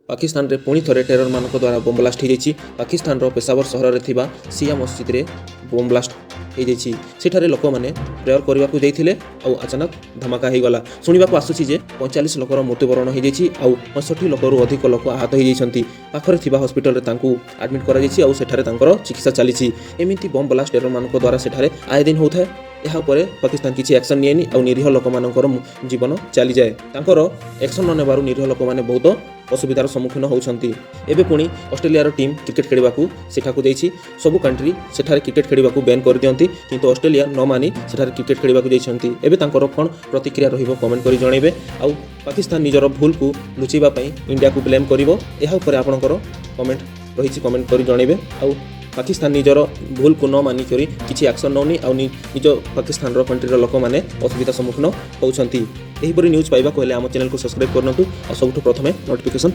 ପାକିସ୍ତାନରେ ପୁଣି ଥରେ ଟେରରମାନଙ୍କ ଦ୍ୱାରା ବମ୍ ବ୍ଲାଷ୍ଟ ହୋଇଯାଇଛି। ପାକିସ୍ତାନର ପେଶାୱର ସହରରେ ଥିବା ସିଆ ମସଜିଦରେ ବମ୍ ବ୍ଲାଷ୍ଟ ହୋଇଯାଇଛି। ସେଠାରେ ଲୋକମାନେ ପ୍ରେୟର କରିବାକୁ ଯାଇଥିଲେ ଆଉ ଅଚାନକ ଧମାକା ହୋଇଗଲା। ଶୁଣିବାକୁ ଆସୁଛି ଯେ 45 ଲୋକର ମୃତ୍ୟୁବରଣ ହୋଇଯାଇଛି ଆଉ 65 ଲୋକରୁ ଅଧିକ ଲୋକ ଆହତ ହୋଇଯାଇଛନ୍ତି। ପାଖରେ ଥିବା ହସ୍ପିଟାଲରେ ତାଙ୍କୁ ଆଡମିଟ୍ କରାଯାଇଛି ଆଉ ସେଠାରେ ତାଙ୍କର ଚିକିତ୍ସା ଚାଲିଛି। ଏମିତି ବମ୍ ବ୍ଲାଷ୍ଟ ଟେରରମାନଙ୍କ ଦ୍ୱାରା ସେଠାରେ ଆଏ ଦିନ ହେଉଥାଏ। ଏହା ଉପରେ ପାକିସ୍ତାନ କିଛି ଆକ୍ସନ୍ ନିଏନି ଆଉ ନିରୀହ ଲୋକମାନଙ୍କର ଜୀବନ ଚାଲିଯାଏ। ତାଙ୍କର ଆକ୍ସନ୍ ନ ନେବାରୁ ନିରୀହ ଲୋକମାନେ ବହୁତ ଅସୁବିଧାର ସମ୍ମୁଖୀନ ହେଉଛନ୍ତି। ଏବେ ପୁଣି ଅଷ୍ଟ୍ରେଲିଆର ଟିମ୍ କ୍ରିକେଟ୍ ଖେଳିବାକୁ ସେଠାକୁ ଯାଇଛି। ସବୁ କଣ୍ଟ୍ରି ସେଠାରେ କ୍ରିକେଟ୍ ଖେଳିବାକୁ ବ୍ୟାନ୍ କରିଦିଅନ୍ତି, କିନ୍ତୁ ଅଷ୍ଟ୍ରେଲିଆ ନ ମାନି ସେଠାରେ କ୍ରିକେଟ୍ ଖେଳିବାକୁ ଯାଇଛନ୍ତି। ଏବେ ତାଙ୍କର କ'ଣ ପ୍ରତିକ୍ରିୟା ରହିବ, କମେଣ୍ଟ କରି ଜଣାଇବେ। ଆଉ ପାକିସ୍ତାନ ନିଜର ଭୁଲକୁ ଲୁଚେଇବା ପାଇଁ ଇଣ୍ଡିଆକୁ ବ୍ଲେମ୍ କରିବ। ଏହା ଉପରେ ଆପଣଙ୍କର କମେଣ୍ଟ ରହିଛି, କମେଣ୍ଟ କରି ଜଣାଇବେ। ଆଉ ପାକିସ୍ତାନ ନିଜର ଭୁଲକୁ ନ ମାନିକରି କିଛି ଆକ୍ସନ୍ ନେଉନି ଆଉ ନିଜ ପାକିସ୍ତାନର କଣ୍ଟ୍ରିର ଲୋକମାନେ ଅସୁବିଧା ସମ୍ମୁଖୀନ ହେଉଛନ୍ତି। ଏହିପରି ନ୍ୟୁଜ୍ ପାଇବାକୁ ହେଲେ ଆମ ଚ୍ୟାନେଲକୁ ସବସ୍କ୍ରାଇବ୍ କରନ୍ତୁ ଆଉ ସବୁଠୁ ପ୍ରଥମେ ନୋଟିଫିକେସନ୍